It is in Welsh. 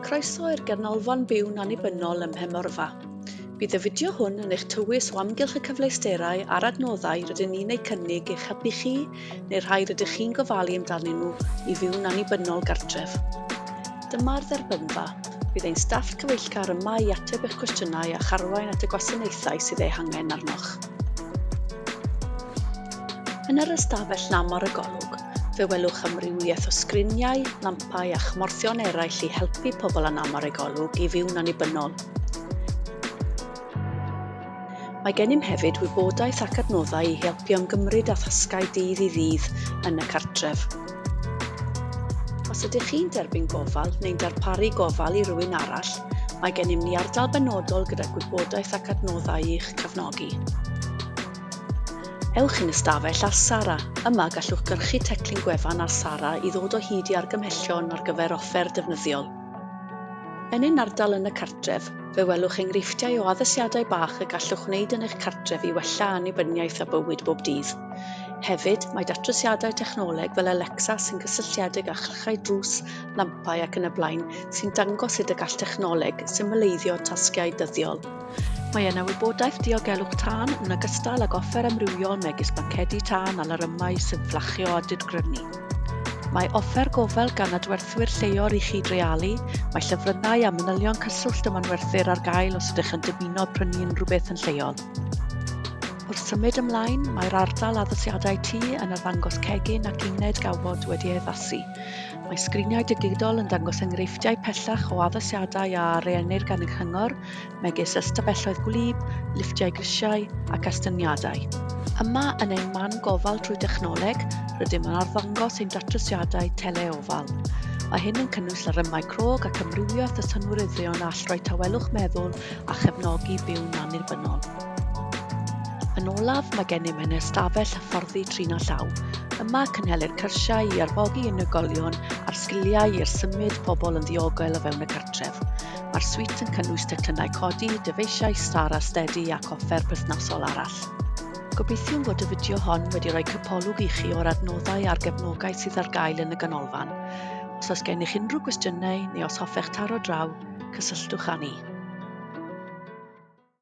Croeso i'r Ganolfan Byw'n Annibynnol ym Mhenmorfa. Bydd y fideo hwn yn eich tywys o amgylch y cyfleusterau a'r adnoddau rydyn ni'n eu cynnig i'ch helpu chi neu'r rhai rydych chi'n gofalu amdanyn nhw i fyw'n annibynnol gartref. Dyma'r dderbynfa. Bydd ein staff cyfeillgar yma i ateb eich cwestiynau a'ch arwain at y gwasanaethau sydd eu hangen arnoch. Yn yr ystafell nam ar y golwg, fe welwch amrywiaeth o sgriniau, lampau a chymorthion eraill i helpu pobl â nam ar eu golwg i fyw'n annibynnol. Mae gennym hefyd wybodaeth ac adnoddau i helpu ymgymryd â thasgau dydd i ddydd yn y cartref. Os ydych chi'n derbyn gofal neu'n darparu gofal i rywun arall, mae gennym ni ardal benodol gyda gwybodaeth ac adnoddau i'ch cefnogi. Ewch i'n ystafell ar Sara. Yma gallwch gyrchu teclyn gwefan ar Sara i ddod o hyd i argymhellion ar gyfer offer defnyddiol. Yn ein ardal yn y cartref, fe welwch enghreifftiau o addasiadau bach y gallwch wneud yn eich cartref i wella annibyniaeth a bywyd bob dydd. Hefyd, mae datrysiadau technoleg fel Alexa sy'n gysylltiedig â chlychau drws, lampau ac yn y blaen sy'n dangos sut y gall technoleg symleiddio tasgiau dyddiol. Mae yna wybodaeth diogelwch tân yn ogystal ag offer amrywiol megis blancedi tân a larymau sy'n fflachio a dirgrynu. Mae offer gofal gan adwerthwyr lleol i chi dreialu, mae llyfrynnau a manylion cyswllt y manwerthwyr ar gael os ydych yn dymuno prynu unrhyw beth yn lleol. Wrth symud ymlaen, mae'r ardal addasiadau tŷ yn arddangos cegin ac uned gawod wedi ei addasu. Mae sgriniau digidol yn dangos enghreifftiau pellach o addasiadau a ariennir gan y Cyngor, megis ystafelloedd gwlyb, lifftiau grisiau ac estyniadau. Yma yn ein man gofal trwy dechnoleg, rydym yn arddangos ein datrysiadau teleofal. Mae hyn yn cynnwys larymau crog ac amrywiaeth o synwyryddion a all roi tawelwch meddwl a chefnogi byw'n annibynnol. Yn olaf, mae gennym ein hystafell hyfforddi trin â llaw. Yma, cynhelir cyrsiau i arfogi unigolion ar sgiliau i'r symud pobl yn ddiogel o fewn y cartref. Mae'r swît yn cynnwys teclynnau codi, dyfeisiau Star a Steady ac offer perthnasol arall. Gobeithiwn fod y fideo hon wedi rhoi cipolwg i chi o'r adnoddau a'r gefnogaeth sydd ar gael yn y ganolfan. Os oes gennych unrhyw gwestiynau neu os hoffech taro draw, cysylltwch â ni.